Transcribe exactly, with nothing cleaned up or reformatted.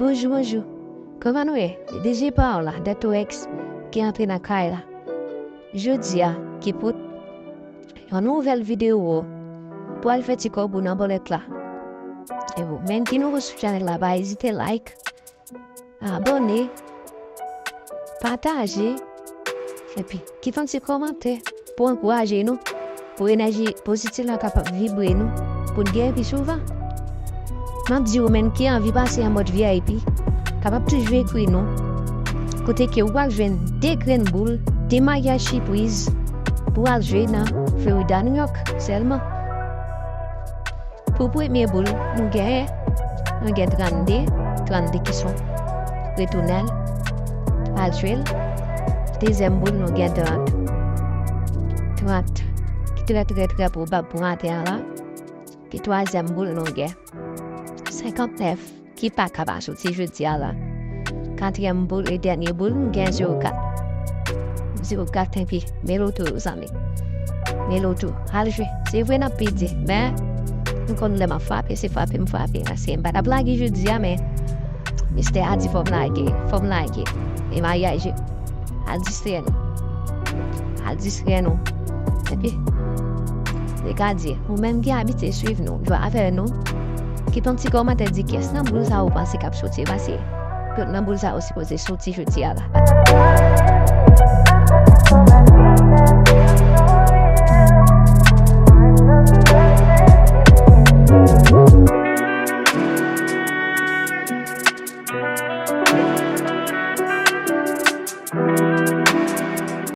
Bonjou, bonjou. Kòman nou ye? D J Paola, Detorex, ki antre nan kay la. Jodi a, ki pou yon nouvèl videyo, pou al fè ti kòb ou nan bòlèt la. E ou menm ki nouvo sou chanèl la, pa ezite like, abòne, pataje, epi kite yon ti kòmantè pou ankouraje nou, pou enèji pozitif la kapab vibre nou, pou n gen pi souvan. M ap di ou menm ki anvi pase an mòd V I P, kapab toujou ekri nou. Kote ke ou pral jwenn de grenn boul, de maryaj sipriz, pou al jwe nan Florida, New York sèlman. Pou premye boul, nou genyen, nou gen trannde, trannde ki son retounèl, al jwe l. Dezyèm boul, nou gen trant. Trant, ki trè, trè, trè pwobab pou maten an la. Pi twazyèm boul, nou gen senkantnèf, ki pa ka pa soti jodi a la. Katriyèm boul e dènye boul, nou gen zewo kat. Zewo kat, enpi, men loto, zanmi. Men loto, al jwe. Se vre n ap pèdi, men nou konn lè m ap frape, se frape m frape. Paske m pa t ap lage jodi a, men mistè a di fò m lage, fò m lage. E maryaj yo. Al distrè nou. Al distrè nou. Epi, se ka di, ou menm ki abitye swiv nou, jwe avè nou, kite yon ti kòmantè, di kiyès nan boul sa ou panse k ap soti, paske tout nan boul sa yo sipoze soti jodi a la.